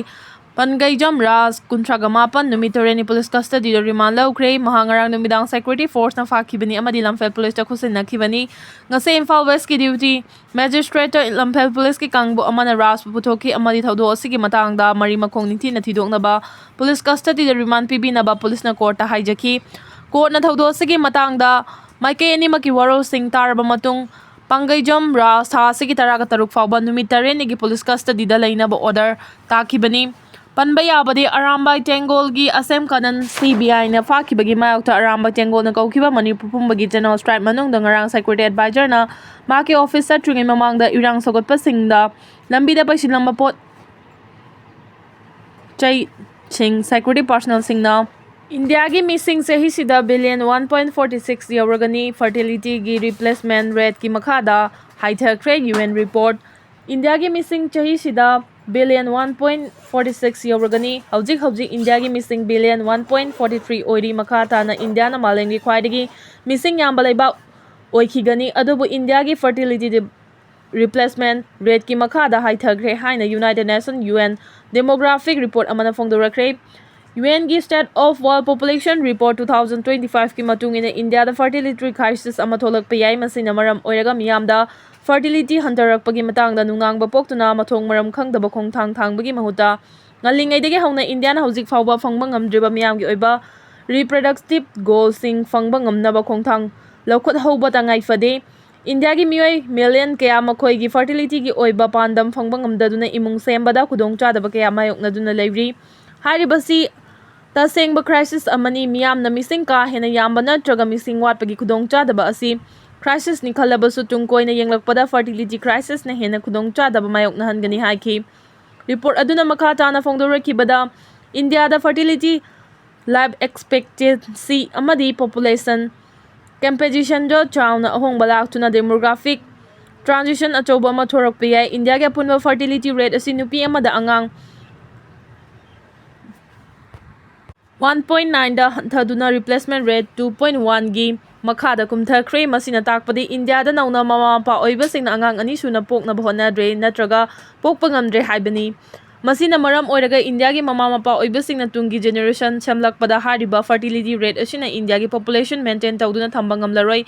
ꯄꯟꯒꯩꯖꯝ ꯔꯥꯖ, ꯀꯨꯟꯊ꯭ꯔꯥꯒ ꯃꯥꯄꯟ, ꯅꯨꯃꯤꯠ ꯇꯔꯦꯠꯅꯤ ꯄꯨꯂꯤꯁ ꯀꯁꯇꯗꯤꯗ ꯔꯤꯃꯥꯟ ꯂꯧꯈ꯭ꯔꯦ꯫ ꯃꯍꯥꯛ ꯉꯔꯥꯡ ꯅꯨꯃꯤꯗꯥꯡ ꯁꯦꯀ꯭ꯌꯨꯔꯤꯇꯤ ꯐꯣꯔꯁꯅ ꯐꯥꯈꯤꯕꯅꯤ ꯑꯃꯗꯤ ꯂꯝꯐꯦꯜ ꯄꯨꯂꯤꯁꯇ ꯈꯨꯠꯁꯤꯟꯅꯈꯤꯕꯅꯤ꯫ ꯉꯁꯤ ꯏꯝꯐꯥꯜ ꯋꯦꯁꯀꯤ ꯗ꯭ꯌꯨꯇꯤ ꯃꯦꯖꯤꯁꯇ꯭ꯔꯦꯠꯇ ꯂꯝꯐꯦꯜ ꯄꯨꯂꯤꯁꯀꯤ ꯀꯥꯡꯕꯨ ꯑꯃꯅ ꯔꯥꯖꯄꯨ ꯄꯨꯊꯣꯛꯈꯤ ꯑꯃꯗꯤ ꯊꯧꯗꯣꯛ ꯑꯁꯤꯒꯤ ꯃꯇꯥꯡꯗ ꯃꯔꯤ ꯃꯈꯣꯡ ꯅꯤꯡꯊꯤꯅ ꯊꯤꯗꯣꯛꯅꯕ ꯄꯨꯂꯤꯁ ꯀꯁꯇꯗꯤꯗ ꯔꯤꯃꯥꯟ ꯄꯤꯕꯤꯅꯕ ꯄꯨꯂꯤꯁꯅ ꯀꯣꯔꯠꯇ ꯍꯥꯏꯖꯈꯤ꯫ ꯀꯣꯔꯠꯅ ꯊꯧꯗꯣꯛ ꯑꯁꯤꯒꯤ ꯃꯇꯥꯡꯗ ꯃꯥꯏꯀꯩ ꯑꯅꯤꯃꯛꯀꯤ ꯋꯥꯔꯣꯜꯁꯤꯡ ꯇꯥꯔꯕ ꯃꯇꯨꯡ, ꯄꯥꯡꯒꯩꯖꯝ ꯔꯥꯖ ꯊꯥ ꯑꯁꯤꯒꯤ ꯇꯔꯥꯒ ꯇꯔꯨꯛ ꯐꯥꯎꯕ ꯅꯨꯃꯤꯠ ꯇꯔꯦꯠꯅꯤꯒꯤ ꯄꯨꯂꯤꯁ ꯀꯁꯇꯗꯤꯗ ꯂꯩꯅꯕ ꯑꯣꯔꯗꯔ ꯇꯥꯈꯤꯕꯅꯤ꯫ ꯄꯟꯕ ꯌꯥꯕꯗꯤ, ꯑꯔꯥꯝꯕꯥꯏ ꯇꯦꯡꯒꯣꯜꯒꯤ ꯑꯁꯦꯝ ꯀꯥꯅꯟ ꯁꯤ ꯕꯤ ꯑꯥꯏꯅ ꯐꯥꯈꯤꯕꯒꯤ ꯃꯥꯌꯣꯛꯇ ꯑꯔꯥꯝꯕꯥꯏ ꯇꯦꯡꯒꯣꯜꯅ ꯀꯧꯈꯤꯕ ꯃꯅꯤꯄꯨꯔ ꯄꯨꯝꯕꯒꯤ ꯖꯦꯅꯔꯦꯜ ꯁ꯭ꯇ꯭ꯔꯥꯏꯛ ꯃꯅꯨꯡꯗ ꯉꯔꯥꯡ ꯁꯦꯀ꯭ꯌꯨꯔꯤꯇꯤ ꯑꯦꯗꯚꯥꯏꯖꯔꯅ ꯃꯍꯥꯛꯀꯤ ꯑꯣꯐꯤꯁ ꯆꯠꯇ꯭ꯔꯤꯉꯩ ꯃꯃꯥꯡꯗ ꯏꯔꯥꯡ ꯁꯧꯒꯠꯄꯁꯤꯡꯗ ꯂꯝꯕꯤꯗ ꯄꯩꯁꯤꯜꯂꯝꯕ ꯄꯣꯠ ꯆꯩꯁꯤꯡ ꯁꯦꯀ꯭ꯌꯨꯔꯤꯇꯤ ꯄꯥꯔꯁꯅꯦꯜꯁꯤꯡꯅ ꯏꯟꯗꯤꯌꯥꯒꯤ ꯃꯤꯁꯤꯡ ꯆꯍꯤꯁꯤꯗ billion one point forty six ꯌꯧꯔꯒꯅꯤ, ꯐꯔꯇꯤꯂꯤꯇꯤꯒꯤ ꯔꯤꯄ꯭ꯂꯦꯁꯃꯦꯟ ꯔꯦꯠꯀꯤ ꯃꯈꯥꯗ ꯍꯥꯏꯊꯈ꯭ꯔꯦ, ꯌꯨ ꯑꯦꯟ ꯔꯤꯄꯣꯔꯠ꯫ ꯏꯟꯗꯤꯌꯥꯒꯤ ꯃꯤꯁꯤꯡ ꯆꯍꯤꯁꯤꯗ billion one point forty six ꯌꯧꯔꯒꯅꯤ꯫ ꯍꯧꯖꯤꯛ ꯍꯧꯖꯤꯛ ꯏꯟꯗꯤꯌꯥꯒꯤ ꯃꯤꯁꯤꯡ billion one point forty three ꯑꯣꯏꯔꯤ꯫ ꯃꯈꯥ ꯇꯥꯅ ꯏꯟꯗꯤꯌꯥꯅ ꯃꯥꯂꯦꯝꯒꯤ ꯈ꯭ꯋꯥꯏꯗꯒꯤ ꯃꯤꯁꯤꯡ ꯌꯥꯝꯕ ꯂꯩꯕꯥꯛ ꯑꯣꯏꯈꯤꯒꯅꯤ, ꯑꯗꯨꯕꯨ ꯏꯟꯗꯤꯌꯥꯒꯤ ꯐꯔꯇꯤꯂꯤꯇꯤ ꯔꯤꯄ꯭ꯂꯦꯁꯃꯦꯟ ꯔꯦꯠꯀꯤ ꯃꯈꯥꯗ ꯍꯥꯏꯊꯈ꯭ꯔꯦ ꯍꯥꯏꯅ united nation, U N, demographic report ꯑꯃꯅ ꯐꯣꯡꯗꯣꯔꯛꯈ꯭ꯔꯦ꯫ ꯌꯨ ꯑꯦꯟꯒꯤ State of World Population Report two thousand twenty five ꯀꯤ ꯃꯇꯨꯡ ꯏꯟꯅ, ꯏꯟꯗꯤꯌꯥꯗ ꯐꯔꯇꯤꯂꯤꯇꯤ ꯀ꯭ꯔꯥꯏꯁꯤꯁ ꯑꯃ ꯊꯣꯛꯂꯛꯄ ꯌꯥꯏ꯫ ꯃꯁꯤꯅ ꯃꯔꯝ ꯑꯣꯏꯔꯒ ꯃꯤꯌꯥꯝꯗ ꯐꯔꯇꯤꯂꯤꯇꯤ ꯍꯟꯊꯔꯛꯄꯒꯤ ꯃꯇꯥꯡꯗ ꯅꯨꯡꯅꯥꯡꯕ ꯄꯣꯛꯇꯨꯅ ꯃꯊꯣꯡ ꯃꯔꯝ ꯈꯪꯗꯕ ꯈꯣꯡꯊꯥꯡ ꯊꯥꯡꯕꯒꯤ ꯃꯍꯨꯠꯇ, ꯉꯜꯂꯤꯉꯩꯗꯒꯤ ꯍꯧꯅ ꯏꯟꯗꯤꯌꯥꯅ ꯍꯧꯖꯤꯛ ꯐꯥꯎꯕ ꯐꯪꯕ ꯉꯝꯗ꯭ꯔꯤꯕ ꯃꯤꯌꯥꯝꯒꯤ ꯑꯣꯏꯕ ꯔꯤꯄ꯭ꯔꯗꯛꯇꯤꯚ ꯒꯣꯜꯁꯤꯡ ꯐꯪꯕ ꯉꯝꯅꯕ ꯈꯣꯡꯊꯥꯡ ꯂꯧꯈꯠꯍꯧꯕ ꯇꯉꯥꯏ ꯐꯗꯦ꯫ ꯏꯟꯗꯤꯌꯥꯒꯤ ꯃꯤꯑꯣꯏ ꯃꯤꯂꯤꯌꯟ ꯀꯌꯥ ꯃꯈꯣꯏꯒꯤ ꯐꯔꯇꯤꯂꯤꯇꯤꯒꯤ ꯑꯣꯏꯕ ꯄꯥꯟꯗꯝ ꯐꯪꯕ ꯉꯝꯗꯗꯨꯅ ꯏꯃꯨꯡ ꯁꯦꯝꯕꯗ ꯈꯨꯗꯣꯡꯆꯥꯗꯕ ꯀꯌꯥ ꯃꯥꯌꯣꯛꯅꯗꯨꯅ ꯂꯩꯔꯤ꯫ ꯍꯥꯏꯔꯤꯕꯁꯤ ꯇꯁꯦꯡꯕ ꯀ꯭ꯔꯥꯏꯁꯤꯁ ꯑꯃꯅꯤ꯫ ꯃꯤꯌꯥꯝꯅ ꯃꯤꯁꯤꯡ ꯀꯥ ꯍꯦꯟꯅ ꯌꯥꯝꯕ ꯅꯠꯇ꯭ꯔꯒ ꯃꯤꯁꯤꯡ ꯋꯥꯠꯄꯒꯤ ꯈꯨꯗꯣꯡꯆꯥꯗꯕ ꯑꯁꯤ ꯀ꯭ꯔꯥꯏꯁꯤꯁꯅꯤ ꯈꯜꯂꯕꯁꯨ, ꯇꯨꯡ ꯀꯣꯏꯅ ꯌꯦꯡꯂꯛꯄꯗ ꯐꯔꯇꯤꯂꯤꯇꯤ ꯀ꯭ꯔꯥꯏꯁꯤꯁꯅ ꯍꯦꯟꯅ ꯈꯨꯗꯣꯡꯆꯥꯗꯕ ꯃꯥꯌꯣꯛꯅꯍꯟꯒꯅꯤ ꯍꯥꯏꯈꯤ꯫ ꯔꯤꯄꯣꯔꯠ ꯑꯗꯨꯅ ꯃꯈꯥ ꯇꯥꯅ ꯐꯣꯡꯗꯣꯔꯛꯈꯤꯕꯗ, ꯏꯟꯗꯤꯌꯥꯗ ꯐꯔꯇꯤꯂꯤꯇꯤ, ꯂꯥꯏꯐ ꯑꯦꯛꯁꯄꯦꯛꯇꯦꯟꯁꯤ ꯑꯃꯗꯤ ꯄꯣꯄꯨꯂꯦꯁꯟ ꯀꯝꯄꯣꯖꯤꯁꯟꯗ ꯆꯥꯎꯅ ꯑꯍꯣꯡꯕ ꯂꯥꯛꯇꯨꯅ ꯗꯦꯃꯣꯒ꯭ꯔꯥꯐꯤꯛ ꯇ꯭ꯔꯥꯟꯖꯤꯁꯟ ꯑꯆꯧꯕ ꯑꯃ ꯊꯣꯔꯛꯄ ꯌꯥꯏ꯫ ꯏꯟꯗꯤꯌꯥꯒꯤ ꯑꯄꯨꯟꯕ ꯐꯔꯇꯤꯂꯤꯇꯤ ꯔꯦꯠ ꯑꯁꯤ ꯅꯨꯄꯤ ꯑꯃꯗ ꯑꯉꯥꯡ ꯋꯥꯟ ꯄꯣꯏꯟ ꯅꯥꯏꯟꯗ ꯍꯟꯊꯗꯨꯅ ꯔꯤꯄ꯭ꯂꯦꯁꯃꯦꯟ ꯔꯦꯠ ꯇꯨ ꯄꯣꯏꯟ ꯋꯥꯟꯒꯤ ꯃꯈꯥꯗ ꯀꯨꯝꯊꯈ꯭ꯔꯦ꯫ ꯃꯁꯤꯅ ꯇꯥꯛꯄꯗꯤ ꯏꯟꯗꯤꯌꯥꯗ ꯅꯧꯅ ꯃꯃꯥ ꯃꯄꯥ ꯑꯣꯏꯕꯁꯤꯡꯅ ꯑꯉꯥꯡ ꯑꯅꯤ ꯁꯨꯅ ꯄꯣꯛꯅꯕ ꯍꯣꯠꯅꯗ꯭ꯔꯦ ꯅꯠꯇ꯭ꯔꯒ ꯄꯣꯛꯄ ꯉꯝꯗ꯭ꯔꯦ ꯍꯥꯏꯕꯅꯤ꯫ ꯃꯁꯤꯅ ꯃꯔꯝ ꯑꯣꯏꯔꯒ ꯏꯟꯗꯤꯌꯥꯒꯤ ꯃꯃꯥ ꯃꯄꯥ ꯑꯣꯏꯕꯁꯤꯡꯅ ꯇꯨꯡꯒꯤ generation ꯁꯦꯝꯂꯛꯄꯗ ꯍꯥꯏꯔꯤꯕ fertility rate ꯑꯁꯤꯅ ꯏꯟꯗꯤꯌꯥꯒꯤ population maintain ꯇꯧꯗꯨꯅ ꯊꯝꯕ ꯉꯝꯂꯔꯣꯏ꯫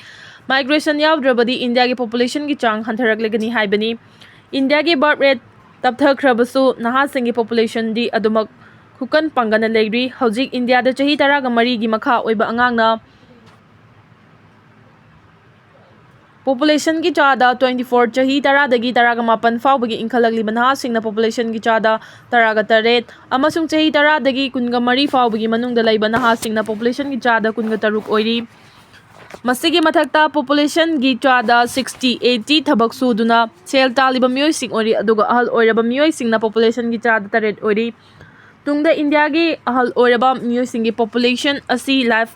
Migration ꯌꯥꯎꯗ꯭ꯔꯕꯗꯤ ꯏꯟꯗꯤꯌꯥꯒꯤ populationꯒꯤ ꯆꯥꯡ ꯍꯟꯊꯔꯛꯂꯒꯅꯤ ꯍꯥꯏꯕꯅꯤ꯫ ꯏꯟꯗꯤꯌꯥꯒꯤ birth rate ꯇꯞꯊꯈ꯭ꯔꯕꯁꯨ ꯅꯍꯥꯁꯤꯡꯒꯤ populationꯗꯤ ꯑꯗꯨꯃꯛ ꯈꯨꯀꯟ ꯄꯥꯡꯒꯟꯅ ꯂꯩꯔꯤ꯫ ꯍꯧꯖꯤꯛ ꯏꯟꯗꯤꯌꯥꯗ ꯆꯍꯤ ꯇꯔꯥꯒ ꯃꯔꯤꯒꯤ ꯃꯈꯥ ꯑꯣꯏꯕ ꯑꯉꯥꯡꯅ populationꯒꯤ ꯆꯥꯗ twenty four, ꯆꯍꯤ ꯇꯔꯥꯗꯒꯤ ꯇꯔꯥꯒ ꯃꯥꯄꯟ ꯐꯥꯎꯕꯒꯤ ꯏꯟꯈꯠꯂꯛꯂꯤꯕ ꯅꯍꯥꯁꯤꯡꯅ populationꯒꯤ ꯆꯥꯗ ꯇꯔꯥꯒ ꯇꯔꯦꯠ ꯑꯃꯁꯨꯡ ꯆꯍꯤ ꯇꯔꯥꯗꯒꯤ ꯀꯨꯟꯒ ꯃꯔꯤ ꯐꯥꯎꯕꯒꯤ ꯃꯅꯨꯡꯗ ꯂꯩꯕ ꯅꯍꯥꯁꯤꯡꯅ populationꯒꯤ ꯆꯥꯗ ꯀꯨꯟꯒ ꯇꯔꯨꯛ ꯑꯣꯏꯔꯤ꯫ ꯃꯁꯤꯒꯤ ꯃꯊꯛꯇ populationꯒꯤ ꯆꯥꯗ sixty, eighty ꯊꯕꯛ ꯁꯨꯗꯨꯅ ꯁꯦꯜ ꯇꯥꯜꯂꯤꯕ ꯃꯤꯑꯣꯏꯁꯤꯡ ꯑꯣꯏꯔꯤ, ꯑꯗꯨꯒ ꯑꯍꯜ ꯑꯣꯏꯔꯕ ꯃꯤꯑꯣꯏꯁꯤꯡꯅ populationꯒꯤ ꯆꯥꯗ ꯇꯔꯦꯠ ꯑꯣꯏꯔꯤ꯫ ꯇꯨꯡꯗ ꯏꯟꯗꯤꯌꯥꯒꯤ ꯑꯍꯜ ꯑꯣꯏꯔꯕ ꯃꯤꯑꯣꯏꯁꯤꯡꯒꯤ population ꯑꯁꯤ life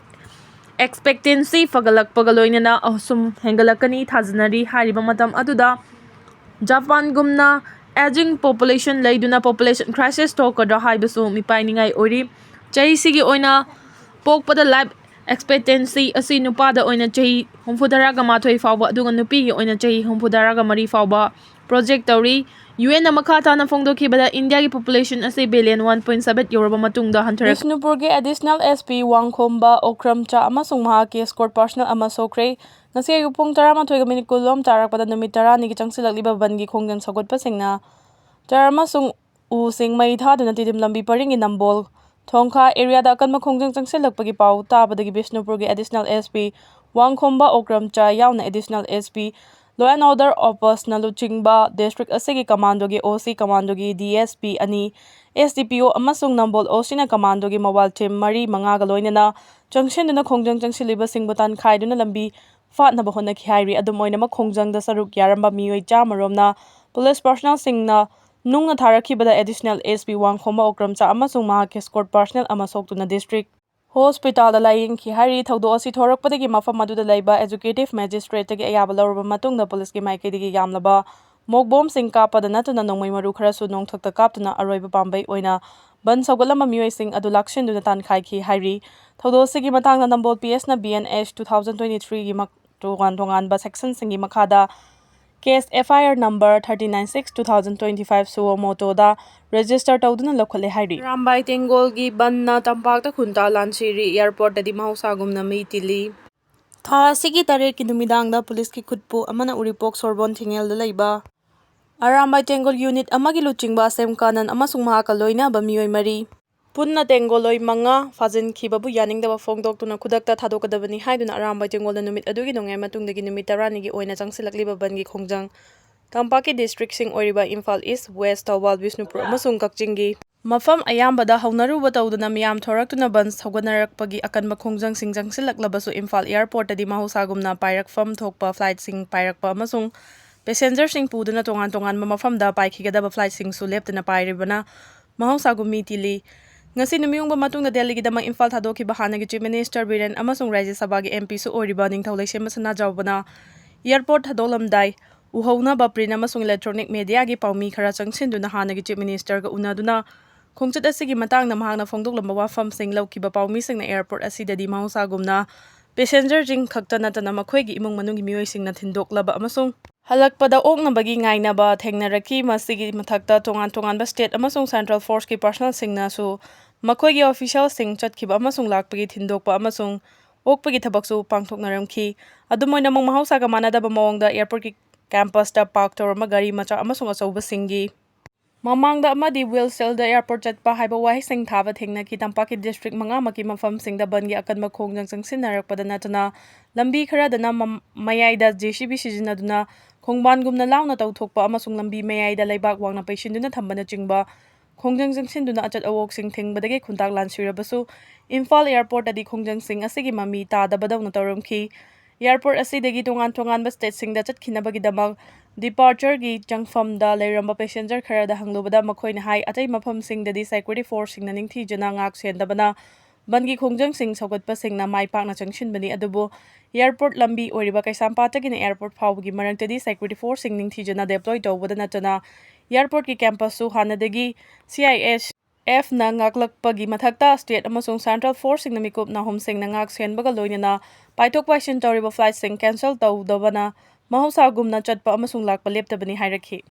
expectancy ꯐꯒꯠꯂꯛꯄꯒ ꯂꯣꯏꯅꯅ ꯑꯁꯨꯝ ꯍꯦꯟꯒꯠꯂꯛꯀꯅꯤ ꯊꯥꯖꯅꯔꯤ꯫ ꯍꯥꯏꯔꯤꯕ ꯃꯇꯝ ꯑꯗꯨꯗ ꯖꯄꯥꯟꯒꯨꯝꯅ aging population ꯂꯩꯗꯨꯅ population crisis ꯊꯣꯛꯀꯗ꯭ꯔꯥ ꯍꯥꯏꯕꯁꯨ ꯃꯤꯄꯥꯏꯅꯤꯡꯉꯥꯏ ꯑꯣꯏꯔꯤ꯫ ꯆꯍꯤꯁꯤꯒꯤ ꯑꯣꯏꯅ ꯄꯣꯛꯄꯗ life expectancy ꯑꯁꯤ ꯅꯨꯄꯥꯗ ꯑꯣꯏꯅ ꯆꯍꯤ ꯍꯨꯝꯐꯨꯇꯔꯥꯒ ꯃꯥꯊꯣꯏ ꯐꯥꯎꯕ, ꯑꯗꯨꯒ ꯅꯨꯄꯤꯒꯤ ꯑꯣꯏꯅ ꯆꯍꯤ ꯍꯨꯝꯐꯨꯇꯔꯥꯒ ꯃꯔꯤ ꯐꯥꯎꯕ project ꯇꯧꯔꯤ꯫ UNꯅ ꯃꯈꯥ ꯇꯥꯅ ꯐꯣꯡꯗꯣꯛꯈꯤꯕꯗ ꯏꯟꯗꯤꯌꯥꯒꯤ population ꯑꯁꯤ billion one point seven ꯌꯧꯔꯕ ꯃꯇꯨꯡꯗ ꯍꯟꯊꯔꯛ ꯕꯤꯁꯅꯨꯄꯨꯔꯒꯤ Additional SP ꯋꯥꯡꯈꯣꯝꯕ ꯑꯣꯀ꯭ꯔꯝꯆꯥ ꯑꯃꯁꯨꯡ ꯃꯍꯥꯛꯀꯤ escort personnel ꯑꯃ ꯁꯣꯛꯈ꯭ꯔꯦ꯫ ꯉꯁꯤ ꯑꯌꯨꯛ ꯄꯨꯡ ꯇꯔꯥꯃꯥꯊꯣꯏꯒ minute ꯀꯨꯟꯂꯣꯝ ꯇꯥꯔꯛꯄꯗ ꯅꯨꯃꯤꯠ ꯇꯔꯥꯅꯤꯒꯤ ꯆꯪꯁꯤꯜꯂꯛꯂꯤꯕ ꯕꯟꯒꯤ ꯈꯣꯡꯖꯪ ꯁꯧꯒꯠꯄꯁꯤꯡꯅ ꯇꯌꯥꯔ ꯑꯃꯁꯨꯡ ꯎꯁꯤꯡ ꯃꯩ ꯊꯥꯗꯨꯅ ꯇꯤꯗꯤꯝ ꯂꯝꯕꯤ ꯄꯔꯤꯡꯒꯤ ꯅꯝꯕꯣꯜ ꯊꯣꯡꯈꯥ areaꯗ ꯑꯀꯟꯕ ꯈꯣꯡꯖꯪ ꯆꯪꯁꯤꯜꯂꯛꯄꯒꯤ ꯄꯥꯎ ꯇꯥꯕꯗꯒꯤ ꯕꯤꯁꯅꯨꯄꯨꯔꯒꯤ Additional SP ꯋꯥꯡꯈꯣꯝꯕ ꯑꯣꯀ꯭ꯔꯝꯆꯥ ꯌꯥꯎꯅ Additional SP Law and Order Officeꯅ ꯂꯨꯆꯤꯡꯕ district ꯑꯁꯤꯒꯤ commandoꯒꯤ OC, commandoꯒꯤ DSP ꯑꯅꯤ, SDPO ꯑꯃꯁꯨꯡ ꯅꯝꯕꯣꯜ OCꯅ commandoꯒꯤ mobile team ꯃꯔꯤ ꯃꯉꯥꯒ ꯂꯣꯏꯅꯅ ꯆꯪꯁꯤꯟꯗꯨꯅ ꯈꯣꯡꯖꯪ ꯆꯪꯁꯤꯜꯂꯤꯕꯁꯤꯡꯕꯨ ꯇꯥꯟꯈꯥꯏꯗꯨꯅ ꯂꯝꯕꯤ ꯐꯥꯠꯅꯕ ꯍꯣꯠꯅꯈꯤ ꯍꯥꯏꯔꯤ꯫ ꯑꯗꯨꯝ ꯑꯣꯏꯅꯃꯛ, ꯈꯣꯡꯖꯪꯗ ꯁꯔꯨꯛ ꯌꯥꯔꯝꯕ ꯃꯤꯑꯣꯏ ꯆꯥꯝꯃꯔꯣꯝꯅ police personnelꯁꯤꯡꯅ ꯅꯨꯡꯅ ꯊꯥꯔꯛꯈꯤꯕꯗ Additional SP ꯋꯥꯡꯈꯣꯝꯕ ꯑꯣꯀ꯭ꯔꯝꯆꯥ ꯑꯃꯁꯨꯡ ꯃꯍꯥꯛꯀꯤ escort personnel ꯑꯃ ꯁꯣꯛꯇꯨꯅ district hospitalꯗ ꯂꯥꯌꯦꯡꯈꯤ ꯍꯥꯏꯔꯤ꯫ ꯊꯧꯗꯣꯛ ꯑꯁꯤ ꯊꯣꯔꯛꯄꯗꯒꯤ ꯃꯐꯝ ꯑꯗꯨꯗ ꯂꯩꯕ executive magistrateꯇꯒꯤ ꯑꯌꯥꯕ ꯂꯧꯔꯕ ꯃꯇꯨꯡꯗ policeꯀꯤ ꯃꯥꯏꯀꯩꯗꯒꯤ ꯌꯥꯝꯂꯕ smoke bombꯁꯤꯡ ꯀꯥꯞꯄꯗ ꯅꯠꯇꯅ ꯅꯣꯡꯃꯩ ꯃꯔꯨ ꯈꯔꯁꯨ ꯅꯣꯡꯊꯛꯇ ꯀꯥꯞꯇꯨꯅ ꯑꯔꯣꯏꯕ ꯄꯥꯝꯕꯩ ꯑꯣꯏꯅ ꯕꯟ ꯁꯧꯒꯠꯂꯝꯕ ꯃꯤꯑꯣꯏꯁꯤꯡ ꯑꯗꯨ ꯂꯥꯛꯁꯤꯟꯗꯨꯅ ꯇꯥꯟꯈꯥꯏꯈꯤ ꯍꯥꯏꯔꯤ꯫ ꯊꯧꯗꯣꯛ ꯑꯁꯤꯒꯤ ꯃꯇꯥꯡꯗ ꯅꯝꯕꯣꯜ PSꯅ BNH two thousand twenty threeꯒꯤ ꯃꯛ-, ꯇꯣꯉꯥꯟ ꯇꯣꯉꯥꯟꯕ sectionꯁꯤꯡꯒꯤ ꯃꯈꯥꯗ case F I R number thirty nine six two thousand twenty five suo motoꯗ register ꯇꯧꯗꯨꯅ ꯂꯧꯈꯠꯂꯦ ꯍꯥꯏꯔꯤ꯫ ꯑꯔꯥꯝꯕꯥꯏ ꯇꯦꯡꯒꯣꯜꯒꯤ ꯕꯟꯅ ꯇꯝꯄꯥꯛꯇ ꯈꯨꯟꯇꯥ ꯂꯥꯟꯁꯤꯔꯤ, airportꯇꯗꯤ ꯃꯍꯧꯁꯥꯒꯨꯝꯅ ꯃꯤ ꯇꯤꯜꯂꯤ꯫ ꯊꯥ ꯑꯁꯤꯒꯤ ꯇꯔꯦꯠꯀꯤ ꯅꯨꯃꯤꯗꯥꯡꯗ ꯄꯨꯂꯤꯁꯀꯤ ꯈꯨꯠꯄꯨ ꯑꯃꯅ ꯎꯔꯤꯄꯣꯛ ꯁꯣꯔꯕꯣꯟ ꯊꯤꯡꯉꯦꯜꯗ ꯂꯩꯕ ꯑꯔꯥꯝꯕꯥꯏ ꯇꯦꯡꯒꯣꯜ unit ꯑꯃꯒꯤ ꯂꯨꯆꯤꯡꯕ ꯑꯁꯦꯝ ꯀꯥꯅꯟ ꯑꯃꯁꯨꯡ ꯃꯍꯥꯛꯀ ꯂꯣꯏꯅꯕ ꯃꯤꯑꯣꯏ ꯃꯔꯤ, ꯄꯨꯟꯅ ꯇꯦꯡꯒꯣꯜꯂꯣꯏ ꯃꯉꯥ ꯐꯥꯖꯤꯟꯈꯤꯕꯕꯨ ꯌꯥꯅꯤꯡꯗꯕ ꯐꯣꯡꯗꯣꯛꯇꯨꯅ ꯈꯨꯗꯛꯇ ꯊꯥꯗꯣꯛꯀꯗꯕꯅꯤ ꯍꯥꯏꯗꯨꯅ ꯑꯔꯥꯝꯕꯥꯏ ꯇꯦꯡꯒꯣꯜꯗ ꯅꯨꯃꯤꯠ ꯑꯗꯨꯒꯤ ꯅꯣꯡꯌꯥꯏ ꯃꯇꯨꯡꯗꯒꯤ ꯅꯨꯃꯤꯠ ꯇꯔꯥꯅꯤꯒꯤ ꯑꯣꯏꯅ ꯆꯪꯁꯤꯜꯂꯛꯂꯤꯕ ꯕꯟꯒꯤ ꯈꯣꯡꯖꯪ ꯇꯝꯄꯥꯛꯀꯤ districtꯁꯤꯡ ꯑꯣꯏꯔꯤꯕ ꯏꯝꯐꯥꯜ East, West, ꯊꯧꯕꯥꯜ, ꯕꯤꯁꯅꯨꯄꯨꯔ ꯑꯃꯁꯨꯡ ꯀꯛꯆꯤꯡꯒꯤ ꯃꯐꯝ ꯑꯌꯥꯝꯕꯗ ꯍꯧꯅꯔꯨꯕ ꯇꯧꯗꯅ ꯃꯤꯌꯥꯝ ꯊꯣꯔꯛꯇꯨꯅ ꯕꯟ ꯁꯧꯒꯠꯅꯔꯛꯄꯒꯤ ꯑꯀꯟꯕ ꯈꯣꯡꯖꯪꯁꯤꯡ ꯆꯪꯁꯤꯜꯂꯛꯂꯕꯁꯨ ꯏꯝꯐꯥꯜ airportꯇꯗꯤ ꯃꯍꯧꯁꯥꯒꯨꯝꯅ ꯄꯥꯏꯔꯛꯐꯝ ꯊꯣꯛꯄ flightꯁꯤꯡ ꯄꯥꯏꯔꯛꯄ ꯑꯃꯁꯨꯡ passengerꯁꯤꯡ ꯄꯨꯗꯨꯅ ꯇꯣꯉꯥꯟ ꯇꯣꯉꯥꯟꯕ ꯃꯐꯝꯗ ꯄꯥꯏꯈꯤꯒꯗꯕ flightꯁꯤꯡꯁꯨ ꯂꯦꯞꯇꯅ ꯄꯥꯏꯔꯤꯕꯅ ꯃꯍꯧꯁꯥꯒꯨꯝ ꯃꯤ ꯇꯤꯜꯂꯤ꯫ ꯉꯁꯤ ꯅꯨꯃꯤꯠꯌꯨꯡꯕ ꯃꯇꯨꯡꯗ ꯗꯦꯜꯂꯤꯒꯤꯗꯃꯛ ꯏꯝꯐꯥꯜ ꯊꯥꯗꯣꯛꯈꯤꯕ ꯍꯥꯟꯅꯒꯤ Chief Minister ꯕꯤꯔꯦꯟ ꯑꯃꯁꯨꯡ ꯔꯥꯖ꯭ꯌ ꯁꯚꯥꯒꯤ MPꯁꯨ ꯑꯣꯏꯔꯤꯕ ꯅꯤꯡꯊꯧ ꯂꯩꯁꯦꯝꯕ ꯁꯅꯥꯖꯥꯎꯕꯅ airport ꯊꯥꯗꯣꯛꯂꯝꯗꯥꯏ ꯎꯍꯧꯅꯕ print ꯑꯃꯁꯨꯡ electronic mediaꯒꯤ ꯄꯥꯎꯃꯤ ꯈꯔ ꯆꯪꯁꯤꯟꯗꯨꯅ ꯍꯥꯟꯅꯒꯤ Chief Ministerꯒ ꯎꯅꯗꯨꯅ ꯈꯣꯡꯆꯠ ꯑꯁꯤꯒꯤ ꯃꯇꯥꯡꯗ ꯃꯍꯥꯛꯅ ꯐꯣꯡꯗꯣꯛꯂꯝꯕ ꯋꯥꯐꯝꯁꯤꯡ ꯂꯧꯈꯤꯕ ꯄꯥꯎꯃꯤꯁꯤꯡꯅ airport ꯑꯁꯤꯗꯗꯤ ꯃꯍꯧꯁꯥꯒꯨꯝꯅ passengerꯁꯤꯡ ꯈꯛꯇ ꯅꯠꯇꯅ ꯃꯈꯣꯏꯒꯤ ꯏꯃꯨꯡ ꯃꯅꯨꯡꯒꯤ ꯃꯤꯑꯣꯏꯁꯤꯡꯅ ꯊꯤꯟꯗꯣꯛꯂꯕ ꯑꯃꯁꯨꯡ ꯍꯜꯂꯛꯄꯗ ꯑꯣꯛꯅꯕꯒꯤ ꯉꯥꯏꯅꯕ ꯊꯦꯡꯅꯔꯛꯈꯤ꯫ ꯃꯁꯤꯒꯤ ꯃꯊꯛꯇ ꯇꯣꯉꯥꯟ ꯇꯣꯉꯥꯟꯕ state ꯑꯃꯁꯨꯡ central forceꯀꯤ personnelꯁꯤꯡꯅꯁꯨ ꯃꯈꯣꯏꯒꯤ officialꯁꯤꯡ ꯆꯠꯈꯤꯕ ꯑꯃꯁꯨꯡ ꯂꯥꯛꯄꯒꯤ ꯊꯤꯟꯗꯣꯛꯄ ꯑꯃꯁꯨꯡ ꯑꯣꯛꯄꯒꯤ ꯊꯕꯛꯁꯨ ꯄꯥꯡꯊꯣꯛꯅꯔꯝꯈꯤ꯫ ꯑꯗꯨꯝ ꯑꯣꯏꯅꯃꯛ, ꯃꯍꯧꯁꯥꯒ ꯃꯥꯟꯅꯗꯕ ꯃꯑꯣꯡꯗ airportꯀꯤ campusꯇ park ꯇꯧꯔꯝꯕ ꯒꯥꯔꯤ ꯃꯆꯥ ꯑꯃꯁꯨꯡ ꯑꯆꯧꯕꯁꯤꯡꯒꯤ ꯃꯃꯥꯡꯗ ꯑꯃꯗꯤ wheelchairꯗ airport ꯆꯠꯄ ꯍꯥꯏꯕ ꯋꯥꯍꯩꯁꯤꯡ ꯊꯥꯕ ꯊꯦꯡꯅꯈꯤ꯫ ꯇꯝꯄꯥꯛꯀꯤ district ꯃꯉꯥꯃꯛꯀꯤ ꯃꯐꯝꯁꯤꯡꯗ ꯕꯟꯒꯤ ꯑꯀꯟꯕ ꯈꯣꯡꯖꯪ ꯆꯪꯁꯤꯟꯅꯔꯛꯄꯗ ꯅꯠꯇꯅ, ꯂꯝꯕꯤ ꯈꯔꯗꯅ ꯃꯝ-, ꯃꯌꯥꯏꯗ JCB ꯁꯤꯖꯤꯟꯅꯗꯨꯅ ꯈꯣꯡꯕꯥꯟꯒꯨꯝꯅ ꯂꯥꯎꯅ ꯇꯧꯊꯣꯛꯄ ꯑꯃꯁꯨꯡ ꯂꯝꯕꯤ ꯃꯌꯥꯏꯗ ꯂꯩꯕꯥꯛ ꯋꯥꯡꯅ ꯄꯩꯁꯤꯟꯗꯨꯅ ꯊꯝꯕꯅꯆꯤꯡꯕ ꯈꯣꯡꯖꯪ ꯆꯪꯁꯤꯟꯗꯨꯅ ꯑꯆꯠ ꯑꯋꯣꯛꯁꯤꯡ ꯊꯤꯡꯕꯗꯒꯤ ꯈꯨꯟꯇꯥꯛ ꯂꯥꯟꯁꯤꯔꯕꯁꯨ, ꯏꯝꯐꯥꯜ airportꯇꯗꯤ ꯈꯣꯡꯖꯪꯁꯤꯡ ꯑꯁꯤꯒꯤ ꯃꯃꯤ ꯇꯥꯗꯕꯗꯧꯅ ꯇꯧꯔꯝꯈꯤ꯫ Airport ꯑꯁꯤꯗꯒꯤ ꯇꯣꯉꯥꯟ ꯇꯣꯉꯥꯟꯕ stateꯁꯤꯡꯗ ꯆꯠꯈꯤꯅꯕꯒꯤꯗꯃꯛ departureꯒꯤ ꯆꯪꯐꯝꯗ ꯂꯩꯔꯝꯕ passenger ꯈꯔꯗ ꯍꯪꯂꯨꯕꯗ ꯃꯈꯣꯏꯅ ꯍꯥꯏ, ꯑꯇꯩ ꯃꯐꯝꯁꯤꯡꯗꯗꯤ security forceꯁꯤꯡꯅ ꯅꯤꯡꯊꯤꯖꯅ ꯉꯥꯛ ꯁꯦꯟꯗꯕꯅ ꯕꯟꯒꯤ ꯈꯣꯡꯖꯪꯁꯤꯡ ꯁꯧꯒꯠꯄꯁꯤꯡꯅ ꯃꯥꯏ ꯄꯥꯛꯅ ꯆꯪꯁꯤꯟꯕꯅꯤ꯫ ꯑꯗꯨꯕꯨ airport ꯂꯝꯕꯤ ꯑꯣꯏꯔꯤꯕ ꯀꯩꯁꯥꯝꯄꯥꯠꯇꯒꯤꯅ airport ꯐꯥꯎꯕꯒꯤ ꯃꯔꯛꯇꯗꯤ security forceꯁꯤꯡ ꯅꯤꯡꯊꯤꯖꯅ deploy ꯇꯧꯕꯗ ꯅꯠꯇꯅ airportꯀꯤ campusꯁꯨ ꯍꯥꯟꯅꯗꯒꯤ CISFꯅ ꯉꯥꯛꯂꯛꯄꯒꯤ ꯃꯊꯛꯇ state ꯑꯃꯁꯨꯡ central forceꯁꯤꯡꯅ ꯃꯤꯀꯨꯞ ꯅꯥꯍꯨꯝꯁꯤꯡꯅ ꯉꯥꯛ ꯁꯦꯟꯕꯒ ꯂꯣꯏꯅꯅ ꯄꯥꯏꯊꯣꯛ ꯄꯥꯏꯁꯤꯟ ꯇꯧꯔꯤꯕ flightꯁꯤꯡ cancel ꯇꯧꯗꯕꯅ ꯃꯍꯧꯁꯥꯒꯨꯝꯅ ꯆꯠꯄ ꯑꯃꯁꯨꯡ ꯂꯥꯛꯄ ꯂꯦꯞꯇꯕꯅꯤ ꯍꯥꯏꯔꯛꯈꯤ꯫